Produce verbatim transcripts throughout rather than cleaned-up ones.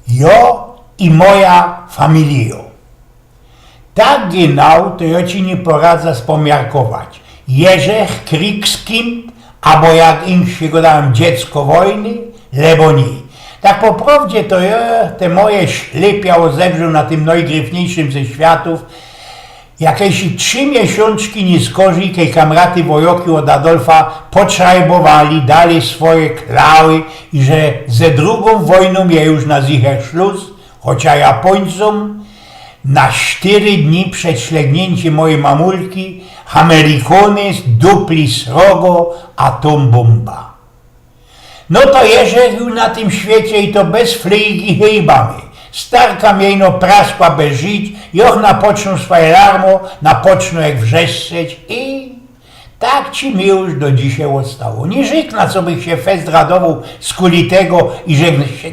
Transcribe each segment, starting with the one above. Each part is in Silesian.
Jo i moja familijo. Tak genau to jo ci niy poradzã spomiarkować. Jeżech Kriegskind, abo jak insi godajōm, dziecko wojny, lebo niy. Tak po prowdzie to jo te moje ślepia ôzewrził na tym nojgryfniyjszym ze światōw, jakeś trzi miesiōnczki niy skorzij, kej kamraty wojoki ôd Adolfa potrzebowali, dali swoje klały i że ze drugōm wojnōm je już na zicher Szlus, chocia Japōńcōm na sztyry dni przed ślegniyncie mojij mamulki Amerikōny dupli srogo atom bōmba. No to Jeżech już na tym świecie i to bez flygi hejbany. Starka mie ino praskła bez żyć, joch napocznōł swoje larmo, napocznōł jak wrzeszczeć i tak ci mi już do dzisiej ôstało. Niy rzyknã, cobych sie fest radowoł skuli tego, iże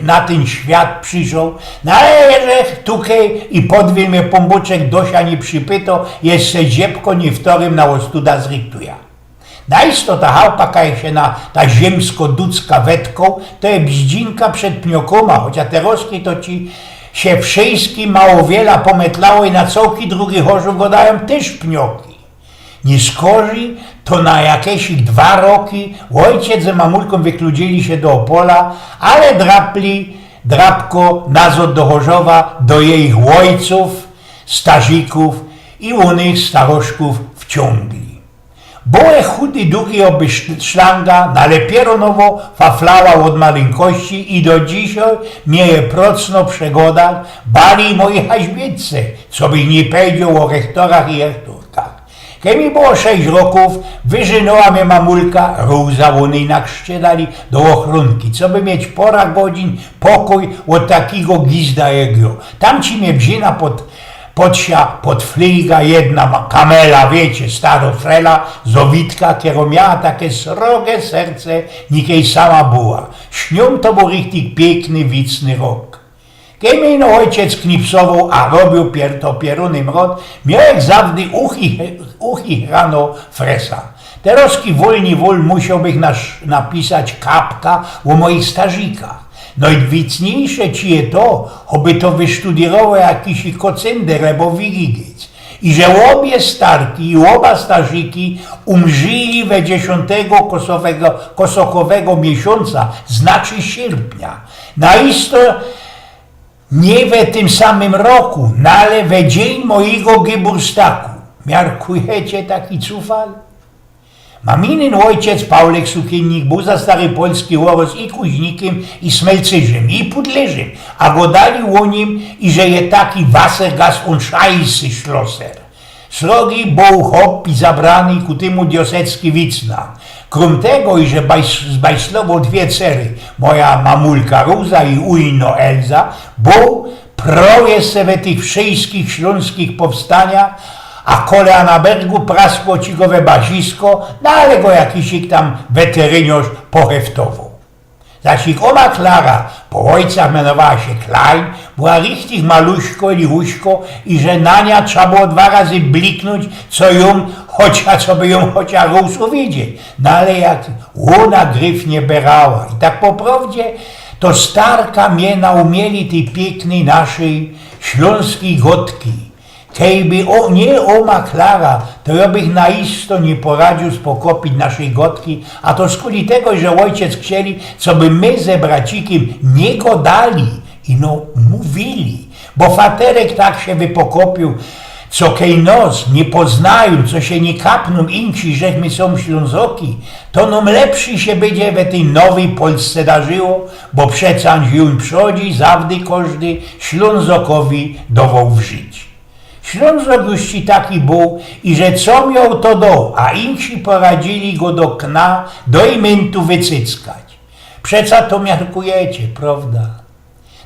na tyn świat przyszoł, no ale Jeżech tukej i podwiōł mie pōnbōczek, do sia niy przypyto, jeszcze ziebko niywtorym na ôstuda zrychtuja. Naisto ta chałupa, kaj sie na ta ziymsko-dudzka wetkoł, to je bździnka przed pniokōma, chocia terŏzki to ci sie wszyjski mało wiela pometlało i na cołki drugi Chorzōw godajōm tyż pnioki. Niy skorzij to na jakeś dwa roki ôjciec ze mamulkōm wykludzili sie do Ôpola, ale drapli, drapko nazŏd do Chorzowa, do jejich ôjcōw, starzikōw i ônych staroszkōw wciōngli. Bōłech chudy, dugi, ôby sz-, szlanga, no ale pierōnowo faflała ôd malynkości i do dzisiej mie je procno przegodać, bali mojij haźbietce, cobych niy pedzioł ô rechtorach i rechtorkach. Kej mi było sześć rokōw, wyrzynōła mie mamulka, Róza ônej na chrzcie dali, do ôchronki, coby mieć pora godzin pokōj ôd takigo gizda jak jo. Tam ci mie wziyna pod pod sia, pod flyga jedna ma-, kamela, wiycie, staro frela z Ôwitka, kerŏ miała take srogie serce, nikej sama była. Z niōm to bōł richtig piykny, wicny rok. Kej mie ino ôjciec knipsowoł, a robiōł pier-, to pierōny mrot, miołech zawdy uchi-, uchichrano fresa. Terŏzki wōl niy wōl musiołbych nasz-, napisać kapka ô mojich starzikach. Nojwicniejsze ci je to, choby to wysztudiyrowoł jakiś kocynder abo wigigiec. I że ôbie starki i ôba starziki umrzili we dziesiōntego kosowego, kosokowego miesiōnca, znaczy sierpnia. Naisto niy we tym samym roku, no ale we dziyń mojigo geburstaku. Miarkujecie taki cufal? Maminyn ôjciec, Paulek Sukiynnik, bōł za stary polski ôrŏs i kuźnikym, i smelcyrzym, i pudlyrzym, a godali ô nim, iże je taki Wassergas und Scheiße-Schlosser. Srogi bōł chop i zabrany, ku tymu diosecki wicna. Krōm tego, iże bajs-, zbajslowoł dwie cery, moja mamulka Róza i ujno Elza, bōł prawie se we tych wszyjskich ślōnskich powstaniach, a kole Anabergu praskło ci go we bazisko, no ale go jakiś tam weteryniŏrz poheftowŏ. Zaś jich ôma Klara, po ôjcach mianowała sie Klein, była richtig maluśko, lichuśko i że na niã trza było dwa razy bliknōńć, co jōm chocia, coby jōm chocia rŏz uwidzieć. No ale jak ôna gryfnie berała. I tak po prŏwdzie to starka mie naumieli tyj piyknyj naszyj ślōnskij gŏdki. Kejby ô, niy ôma Klara, to jŏ bych naisto niy poradziōł spokopić naszyj gŏdki, a to skuli tego, że ôjciec chcieli, coby my ze bracikiym niy gŏdali, ino mōwili. Bo faterek tak sie wypokopiōł, co kej nŏs niy poznajōm, co sie niy kapnōm insi, żech my sōm Ślōnzoki, to nōm lepszy sie bydzie we tyj nowyj Polsce darzyło, bo przeca jōm przodzi zawdy kożdy Ślōnzokowi dowoł w żyć. Ślōnzok już ci taki bōł, iże co mioł, to doł, a insi poradzili go do kna, do imyntu wycyckać. Przeca to miarkujecie, prŏwda?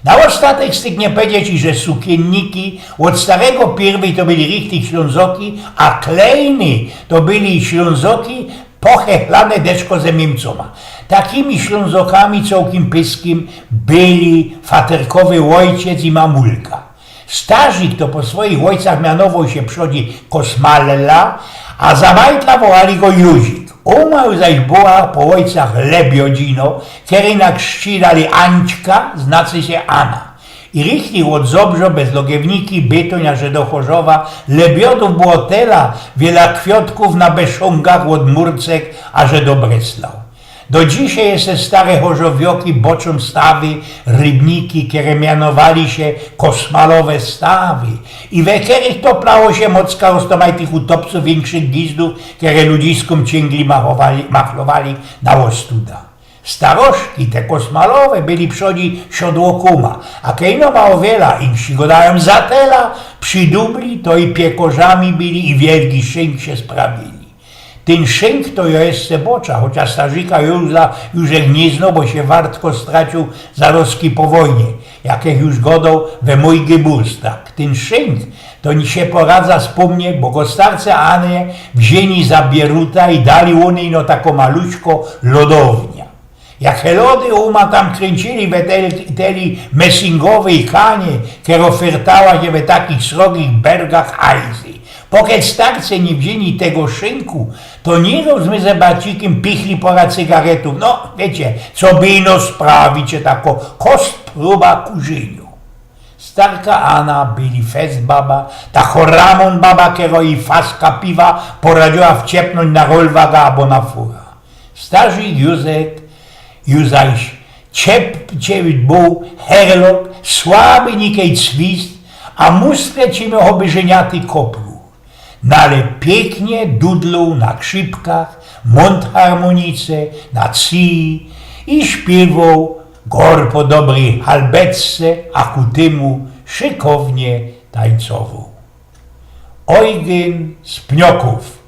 Na ôstatek styknie powiedzieć, iże Sukiynniki ôd starego piyrwyj to byli richtig Ślōnzoki, a Kleiny to byli Ślōnzoki, pochechlane deczko ze Niymcōma. Takimi Ślōnzokami cołkim pyskym byli faterkowy ôjciec i mamulka. Starzik to po swojich ôjcach mianowoł sie przodzi Kosmalla, a za majtla wołali go Juzik. Ōma zaś była po ôjcach Lebiodzino, kerej na chrzcij dali Ańćka, znaczy sie Ana. I richtig ôd Zobrzo bez Logiewniki, Bytōń aże do Chorzowa, lebiodōw było tela, wiela kwiŏtkōw na Beszonkach ôd Murcek aże do Breslau. Do dzisiej jeszcze stare chorzowioki boczōm stawy, rybniki, kere mianowali sie Kosmalowe stawy. I we kerych to plało sie mocka roztomajtych utopcōw, wiynkszych gizdōw, kere ludziskōm ciyngliŏ, machlowali na ôstuda. Staroszki, te Kosmalowe, byli przodzi siodłokōma, a kej no mało wiela, inkszy godajōm za tela, przidubli, to i piekorzami byli i wielki szynk sie sprawili. Tyn szynk to jo jeszcze bocza, chociŏż starzika Józa już nie zno, bo sie wartko straciōł zarozki po wojnie, jak ech już godoł we mōj geburstag. Tyn szynk to ni sie poradza spōmnie, bo go starce Anie wziyni za bieruta i dali ô nyj no tako maluśko lodownia. Jak he lody ôma tam kryncili we teli, teli mesingowyj kanie, kero fertała sie we takich srogich bergach ajzy. Pokej starce niy wziyni tego szynku, to niy rozmyzebacikym pichli pora cygaretōw. No wiycie, co by ino sprawić, tako kostprōba kurzyniŏ. Starka Ana byli fest baba, ta choramōn baba, kero i faska piwa poradziyła wciepnōńć na rolwaga abo na fura. Starzik Józek, Józaś, ciep, ciep bōł herlok, słaby nikej cwist, a mustrze ci mioł choby żyniaty kopruch. No ale piyknie dudlōł na krzypkach, mōntharmōnice, na cyji i śpiywoł gor po dobryj halbeczce, a ku tymu szykownie tańcowoł. Ojgyn z Pniokōw.